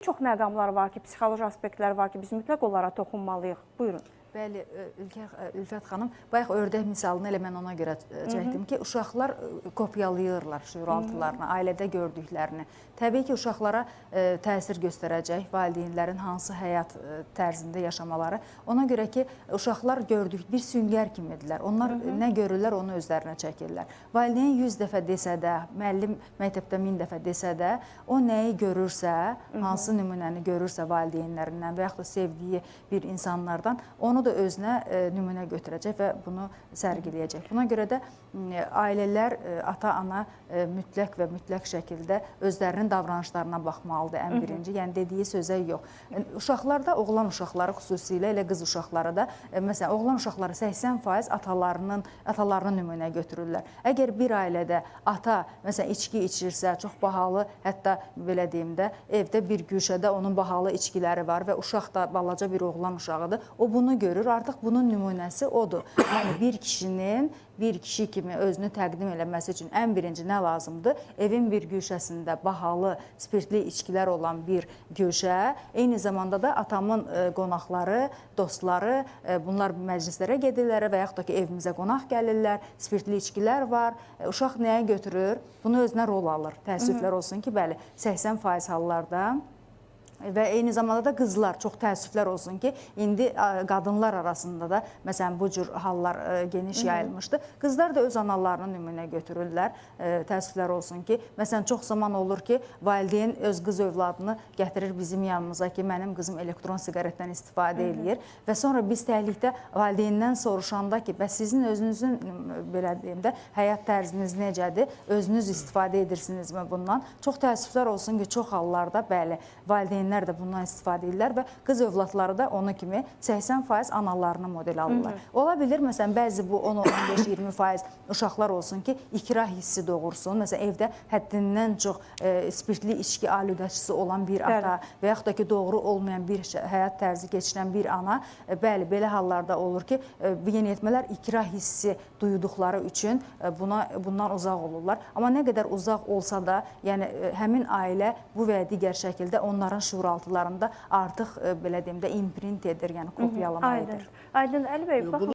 Çox məqamlar var ki, psixoloji aspektlər var ki, biz mütləq onlara toxunmalıyıq. Buyurun. Bəli, Ülfət xanım, bayaq ördək misalını elə mən ona görə çəkdim ki, uşaqlar kopyalayırlar şüuraltılarını, ailədə gördüklərini. Təbii ki, uşaqlara təsir göstərəcək valideynlərin hansı həyat tərzində yaşamaları. Ona görə ki, uşaqlar gördük bir süngər kimidirlər. Onlar nə görürlər, onu özlərinə çəkirlər. Valideyn 100 dəfə desə də, müəllim məktəbdə 1000 dəfə desə də, o nəyi görürsə, hansı nümunəni görürsə valideynlərindən və yaxud da sevdiyi bir insanlardan, onu da özünə nümunə götürəcək və bunu sərgiləyəcək. Buna görə də ailələr, ata-ana mütləq və mütləq şəkildə özlərinin davranışlarına baxmalıdır ən birinci. Yəni dediyi sözə yox. Uşaqlar da, oğlan uşaqları xüsusilə, elə qız uşaqları da, məsələn, oğlan uşaqları 80% atalarını nümunə götürürlər. Əgər bir ailədə ata məsələn içki içirsə, çox bahalı, hətta belə deyim də, evdə bir güşədə onun bahalı içkiləri var və uşaq da balaca bir oğlan uşağıdır. O bunu görür, artıq bunun nümunəsi odur. Yəni bir kişinin bir kişi kimi özünü təqdim eləməsi üçün ən birinci nə lazımdır? Evin bir güşəsində bahalı spirtli içkilər olan bir güşə, eyni zamanda da atamın qonaqları, dostları, bunlar məclislərə gedirlər və yaxud da ki, evimizə qonaq gəlirlər, spirtli içkilər var. Uşaq nəyə götürür? Bunu özünə rol alır. Təəssüflər olsun ki, bəli, 80% hallarda. Və eyni zamanda da qızlar, çox təəssüflər olsun ki, indi qadınlar arasında da məsələn bu cür hallar geniş yayılmışdı. Qızlar da öz analarını nümunə götürürlər. Təəssüflər olsun ki, məsələn çox zaman olur ki, valideyn öz qız övladını gətirir bizim yanımıza ki, mənim qızım elektron siqaretdən istifadə eləyir və sonra biz təklikdə valideyndən soruşanda ki, bəs sizin özünüzün belə deyim də həyat tərziniz necədir? Özünüz istifadə edirsinizmi bundan? Çox təəssüflər olsun ki, çox hallarda bəli, valideynlər də bundan istifadə edirlər və qız övladları da onu kimi 80% analarını model alırlar. Ola bilər məsələn bəzi bu 10, 15, 20% uşaqlar olsun ki, ikrah hissi doğursun. Məsələn evdə həddindən çox spirtli içki aludəçisi olan bir ata və yaxud da ki, doğru olmayan bir həyat tərzi keçirən bir ana, bəli, belə hallarda olur ki, yeniyetmələr ikrah hissi duyduqları üçün bundan uzaq olurlar. Amma nə qədər uzaq olsa da, yəni həmin ailə bu və ya digər şəkildə onların şuuraltılarında artıq belə deyim də imprint edir, yəni kopyalama edir. Aydın. Aydın Əli bəy, baxın.